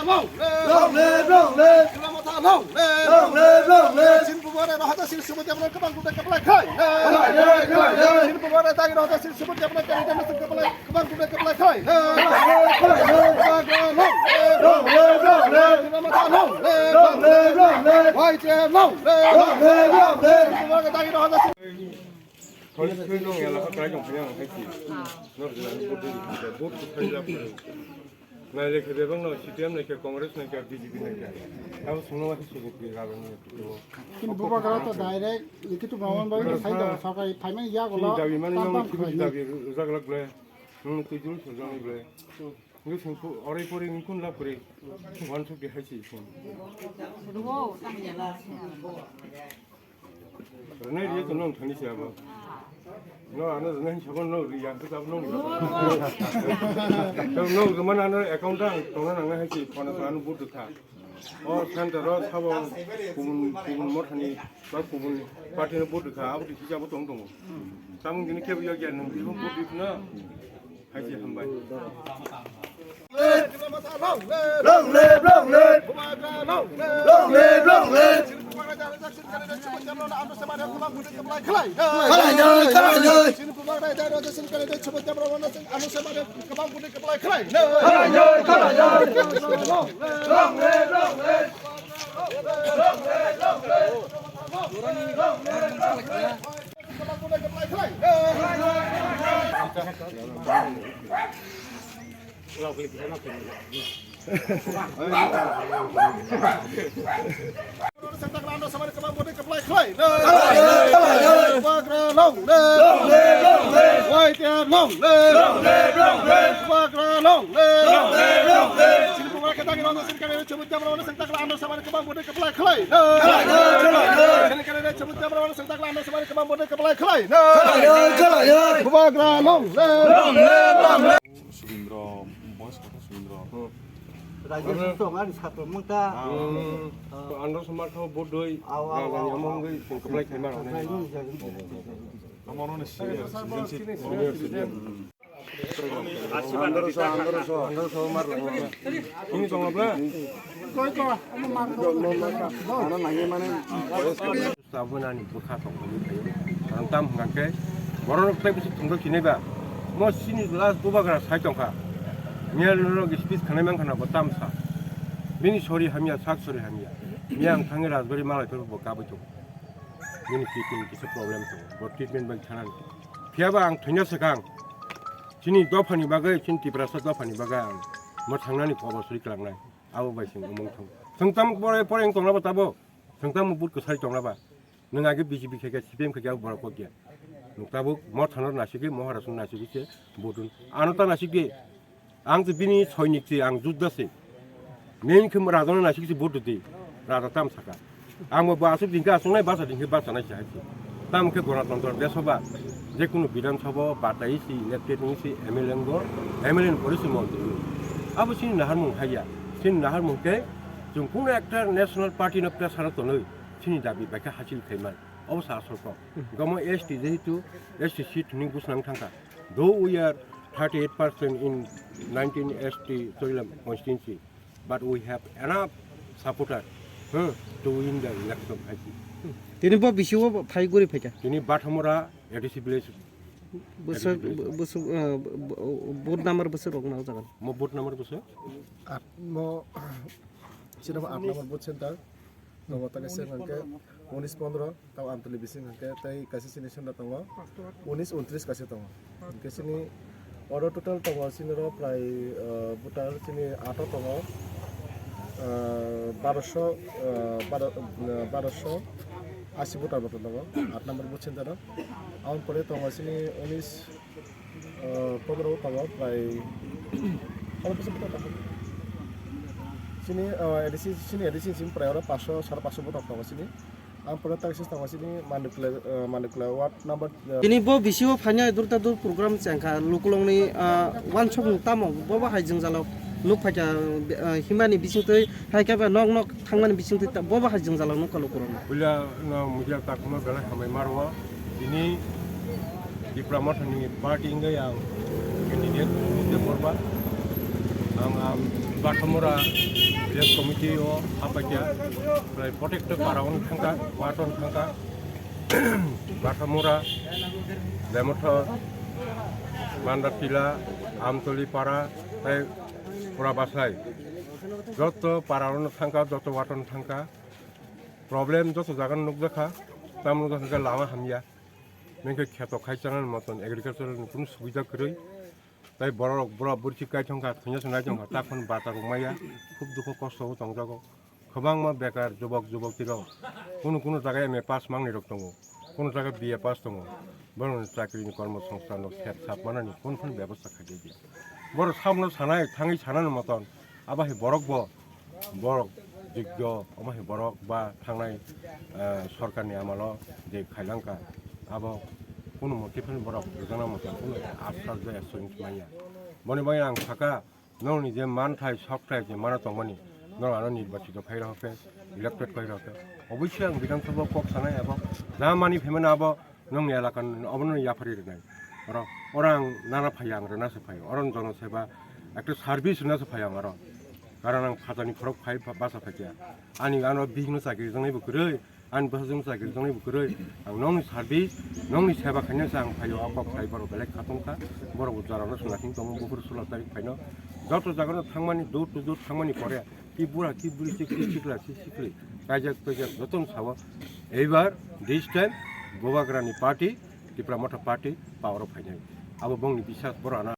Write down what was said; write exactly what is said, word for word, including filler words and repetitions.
Long live! Long live! Long live! Chwla Motha long live! Long live! Long live! Chini bumare rohada sini subut yamna kabang kuda kaplai khai. Khlai nai, khlai nai. Chini bumare dagi rohada sini subut yamna kari dana sini kaplai kabang kuda kaplai khai. Khlai nai, khlai nai. Long live! Long live! Long live! Chwla Motha long live! Long live! Long live! Y T F long live! Long live! Long live! Chini bumare dagi rohada sini Thoni thoi nong elaka try tong phai ang hai si. Nor jila ni board ni board ko thai jap. Nai le khe bebang no C P M nai khe Congress nai khe B J P nai khe. Abo sungno ma khe subuk ni laban ni to. Kin bubagra to direct likhitu mawan bai sai da sakai phaimani ya gola. Dabi mani nong kibiti dabi rujak lak ble. Nong tui jul sujak ni ble. Ngi sengku orai pori ngi kun lap kuri. Wan suk di hai si seng. Rwnai riya to nong thani se abo. No ano rwnai sabo no riya to sabo nong. To nong rwmani ano account ang tongna nangnai hai se phone sa ano board kha. O center o sabo kubun kubun mothani ba kubun party no board kha abo kisa abo tong tongo. Samung dini kebo yagya nong bibo board na. Haji hambai. Long live, long live. Long live, long live. Khlai nai, khlai nai. Long live, long live. Bubagra long live! Subindro, boss kata Subindro. Raja Sutong ani satro mungta. Andro Somar tho bodoi. Aw, aw, aw, aw. Among goi kaplai khaima rok. Amaro ni senior citizen. Andro so, andro so, andro so mar. Ini tong bla. Koi ko, ano mar. Ano nangye mane. Tabunani bwkha tongthokgwi phaio. Ang tam hwnkha khe bororok tei bisi thwngthok sinai ba. Mo chini last bubagra sai tongkha. Miyal norok speech khanai mankha na bo tamsa. Bini sori hamya, sak sori hamya. Miya ang thangwi Rajbari malai phuru bo kabui tongo. Bini kidney kisa problem tongo. Bo treatment bai thanani. Phiyaba ang thwina swkang. Chini dophani bagwi, chini Tiprasa dophani bagwi ang mo thangnani kobor suri klangnai. Abo bai chwng umung thung. Chwng tam pore pore wng tonglabo tabo. Chwng tamo vote kwsai tonglaba. Nwng age B J P khaikha, C P M khaikha, borok kok ya. Nwng tabuk mo thanor nasigwi, mo harasong nasigwi se vote rw. Ano ta nasigwi. Ang se bini soinik se, ang judda se. Main khe raja no nasigwi se vote rwdi. Raja tam saka. Ang bo aswk din khe aswk nai, basa din khe basa nai se hai se. Tamo khe Ganatantro desh o ba. Je kunu Bidhan Sabha o batai se elected wngwi se M L A wngo, M L A ni pore se montri wngo. Abo chini naharmung hai ya. Chini naharmung khe chwng kunu ekta national party no pressure o tonwi chini dabi bai khe hasil khaimani. Obo sa asol kok. Gomo S T jehetu S T seat hwnwi bwswk nang thangkha. Though we are thirty-eight percent in nineteen S T Chorilam constituency, but we have enough supporter, huh, to win the election, I think. Tini bo bisi o phai guri phaikha. Tini Bathamura A D C village. Bwswk, bwswk, uh, vote number bwswk rok nang jagan. Mo vote number bwswk? At mo, sino at number vote center. Tongo ta kaisa hwnkhe unis pondro, tamo Amtwlwi bising hwnkhe tei kaisa chini senda tongo unis untris kaisa tongo. Hwnkhe chini oro total tongo chini oro prai, ah, voter chini ato tongo, ah, baroso, ah, baro, ah, baroso asi voter moto tongo, at number booth center o. Aboni pore tongo chini unis, ah, pondro tongo prai, oro kisa voter tongo. Chini, ah, A D C, chini A D C chini prai oro paso, sare paso voter tongo chini. Ang pura taksi tongma sini Manikla, eh, Manikla ward number, eh, Tini bo bisi o phainai dur ta dur program chengkha lukulong ni, ah, wansok ni tamo bo bo hai jwngjalo nuk phaikha, eh, himani bising twi hai khe ba nok nok thangmani bising twi ta bo bo hai jwngjalo nuk ka lukulong ni. Puila no media takuma belai hamai maro tini Tipra Motha ni party wngwi ang candidate Nitya Borba. Ang, ang Bathamura Village committee o haphaikha, prai protecto para-o thangkha, waton thangkha, Bathamura, Lemothor, Mandatila, Amtoli para, tei pura Basai. Joto para-o thangkha, joto waton thangkha. Problem joto jaga nukjakha, tamno hwnkhe lama hamya. Mengkhe kheto khai chanani moton agricultural ni kunu subida kwrwi. Tai borok, borok burchi kai thangkha, thungya se nai thangkha, ta khun bata rok maya, khub dukho kosto o tongjago. Kwbangma bekar jubok jubok tirok, kunu kunu jaga M A pass mangnai rok tongo, kunu jaga B A pass tongo, borokni chakri ni kormo songsthan rok set sap manani kunu phano bebosta khaijak ya. Borok samno sanai, thangwi sanani moton, abo hai borok bo, borok jigjo, omo hai borok ba thangnai, eh, sorkarni amalo je khailangkha, abo kunu mote phano borok rwjakna moton kunu aswk jaya songwi manya. Boni bagwi ang sakha, nokni je manthai, sokthai je mana tongmani, nok ano nirbachito khai rw khe, elected khai rw khe, obviously ang Bidhan Sabha o kok sanai abo, ja mani phaimani abo, nokni elaka ni obono yapharwi rwnai. Oro, oro ang nana phai, ang rwna se phai. Oro jono seba ekta service rwna se phai ang oro. Karon ang phatani khorok phai, basa phai khe. Ani ano bihikno chakri rwjaknai bo kwrwi, ani bwsajwkno chakri rwjaknai bo kwrwi. Ang nokni service, nokni seba khaina se ang phai o, o kok sai borok belai khatungkha. Borok bo jorano swnathing tongo, buphuru sulo tarik phaino. Joto jagano thangmani, door to door thangmani pore, ki bura, ki buri, ki sikla, ki sikli, kaijak, toijak, jotono sao. Eibar, this time, Bubagrani party, Tipra Motha party, power o phainai. Abo bongni bisas, borok ano.